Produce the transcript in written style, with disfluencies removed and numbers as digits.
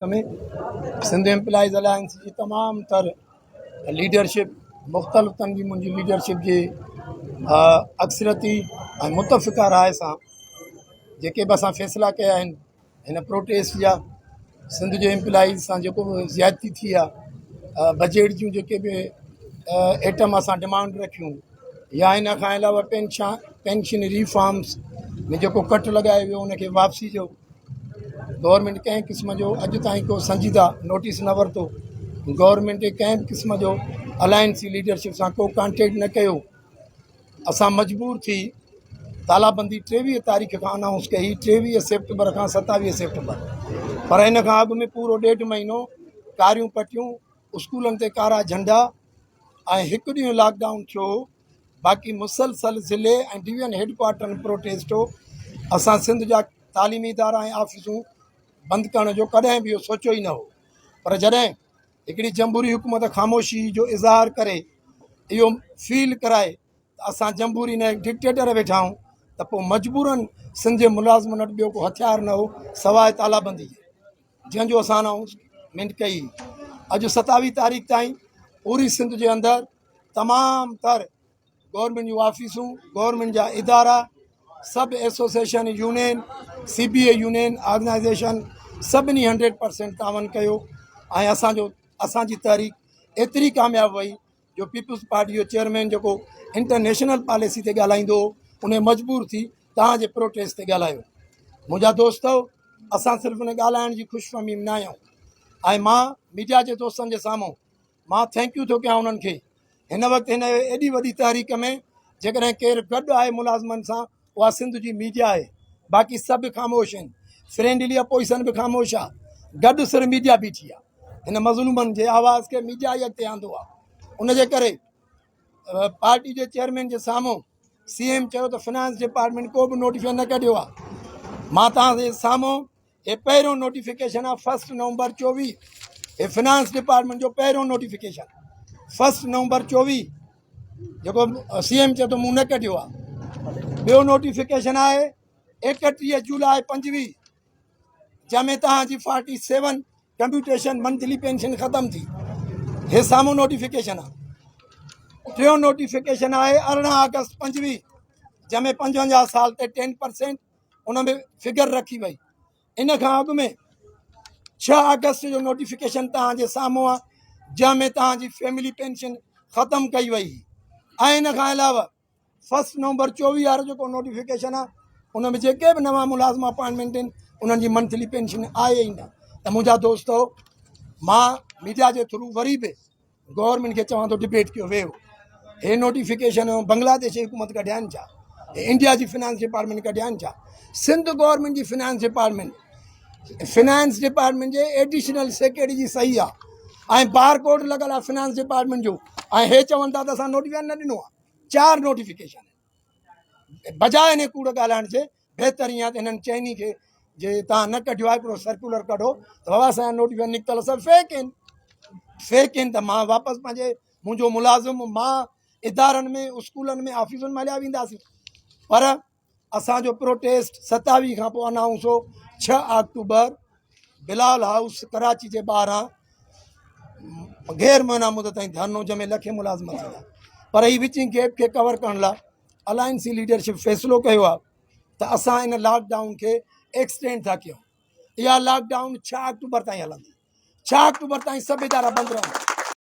۾ Sindh employees alliance جي تمام تر ليڊرشپ مختلف تنظيمن جي ليڊرشپ جي اڪثريتي ۽ متفقه راء سان جيڪي به اسان فيصلا ڪيا آهن هن پروٽيسٽ جا سنڌ جي ايمپلائيز سان جيڪو به زيادتي ٿي آهي بجيٽ جون جيڪي به ايٽم اسان ڊمانڊ رکيون يا ان کان علاوه پينشا پينشن ريفارمس ۾ جيڪو ڪٽ لڳايو ويو ان کي واپسي جو گورنمينٽ ڪنهن قسم جو اڄ تائين ڪو سنجيده نوٽيس نه ورتو گورنمينٽ ڪنهن به قسم جو الائنس جي ليڊرشپ سان ڪو ڪانٽيڪٽ نه ڪيو اسان مجبور ٿي تالا بندي ٽيويهه تاريخ کان انائونس ڪئي ٽيويهه سيپٽمبر کان ستاويهه سيپٽمبر پر ان کان اڳ ۾ پورو ڏيڍ مهينو ڪاريون پٽيون اسڪولن تي ڪارا جهنڊا ۽ هڪ ڏينهن لاڪ ڊائون ٿيو باقي مسلسل ضلعي ۽ ڊويزن هيڊ ڪوارٽرن پروٽيسٽ هو اسان سنڌ جا تعليمي ادارا ۽ آفيسون بند ڪرڻ جو ڪڏهن به اهو سوچيو ئي نه هو پر جڏهن هڪڙي جمهوري حڪومت خاموشي جو اظهار ڪري اهو فيل ڪرائي ته اسان جمهوري نه ڊڪٽيٽر ويٺا آهيون ته پوء مجبورن سنڌ جي ملازمن وٽ ٻيو ڪو هٿيار نه هو سواء تالا بندي جي جنهن جو اسان انائونسمينٽ ڪئي اڄ ستاويهه تاريخ تائين پوري سنڌ جي اندر تمام تر گورنمينٽ جون آفيسون گورنمينٽ جا ادارا سڀ association union C B A union organisation سڀني هنڊريڊ پرسينٽ تعاون ڪيو ۽ اسانجو اسانجي تحريڪ ايتري ڪامياب وئي جو پيپلز پارٽي جو چيئرمين جيڪو انٽرنيشنل پاليسي تي ڳالهائيندو هو ان مجبور ٿي توهان جي پروٽيسٽ تي ڳالهايو منهنجا دوستو اسان صرف ان ڳالهائڻ جي خوش فهمي ۾ نه آهيون ۽ مان ميڊيا جي دوستن جي سامهون مان thank you ٿو ڪيان انهن کي هن وقت هن ايڏي وڏي تحريڪ ۾ جيڪڏهن ڪير گڏ آهي ملازمن سان اها سنڌ جي ميڊيا آهي باقي سڀ خاموش آهن فرينڊلي اپوزيشن به خاموش آهي گڏ صرف ميڊيا بيٺي آهي هن مظلومن جي آواز کي ميڊيا ئي اڳتي آندو آهي ان جي ڪري پارٽي جي چيئرمين جي سامهون سي ايم چيو ته فنانس ڊپارٽمينٽ ڪو به نوٽيفڪيشن نه ڪڍيو آهي مان توهان جي سامهون هي پهريون نوٽيفڪيشن آ فرسٽ نومبر 24 هي فنانس ڊپارٽمينٽ جو پهريون نوٽيفڪيشن فرسٽ نومبر 24 جيڪو سي ايم چئي ٿو مون نه ڪڍيو آ ٻيو نوٽيفڪيشن آهي 31 جولاء 25 جنهن ۾ توهان جي 47 ڪمپيوٽيشن منٿلي پينشن ختم ٿي هي سامهون نوٽيفڪيشن آ ٽيون نوٽيفڪيشن آهي 18 آگسٽ 25 جنهن ۾ 55 سال تي 10% ان ۾ فگر رکي وئي ان کان اڳ ۾ ڇهه آگسٽ جو نوٽيفڪيشن توهان جي سامهون آهي جنهن ۾ توهان جي فيملي پينشن ختم ڪئي وئي ۽ ان کان علاوه فرسٽ نومبر چوويهه وارو جيڪو نوٽيفڪيشن آهي ان ۾ جيڪي به نوان ملازم اپائنٽمينٽ آهن انهن جي منٿلي پينشن آهي ئي نه ته منهنجا دوستو مان ميڊيا جي ٿرو وري به گورنمينٽ کي چوان ٿو ڊبيٽ ڪيو ويو هي نوٽيفڪيشن بنگلاديش جي حڪومت ڪڍيا آهن ڇا هي انڊيا جي فنانس ڊپارٽمينٽ ڪڍيا آهن ڇا سنڌ گورنمينٽ جي فنانس ڊپارٽمينٽ فنانس ڊپارٽمينٽ جي ايڊيشنل سيڪريٽري جي صحيح آهي ۽ بار ڪوڊ لڳل آهي فنانس ڊپارٽمينٽ جو ۽ هي چون ٿا ته اسان نوٽيفڪيشن نه ڏنو آهي چار نوٽيفڪيشن بجاء ان ڪوڙ ڳالهائڻ جي بهتر ائين آهي ته هنن چئني کي جي تان نه ڪڍيو آهي هڪڙو سرڪولر ڪڍو ته بابا اسان جا نوٽيفڪيشن نڪتل سڀ فيڪ آهن فيڪ آهن ته مان واپس پنهنجي منهنجو ملازم مان ادارن ۾ اسڪولن ۾ آفيسن ۾ هليا وينداسين پر اسانجو پروٽيسٽ ستاويهه کان پوء انائونس هو ڇهه آڪٽوبر بلال هائوس ڪراچي جي ٻاهران غير معينه مدت تائين ڌرڻو جنهن ۾ لکين ملازم ٿيندا پر هي وچين گيپ کي ڪور ڪرڻ لاء الائنس جي ليڊرشپ فيصلو ڪيو آهي ته اسان ان لاڪ ڊائون کي ايڪسٽينڊ ٿا ڪيون اها لاڪ ڊائون ڇهه آڪٽوبر تائين هلندي ڇهه آڪٽوبر تائين سڀ ادارا بند رهندا.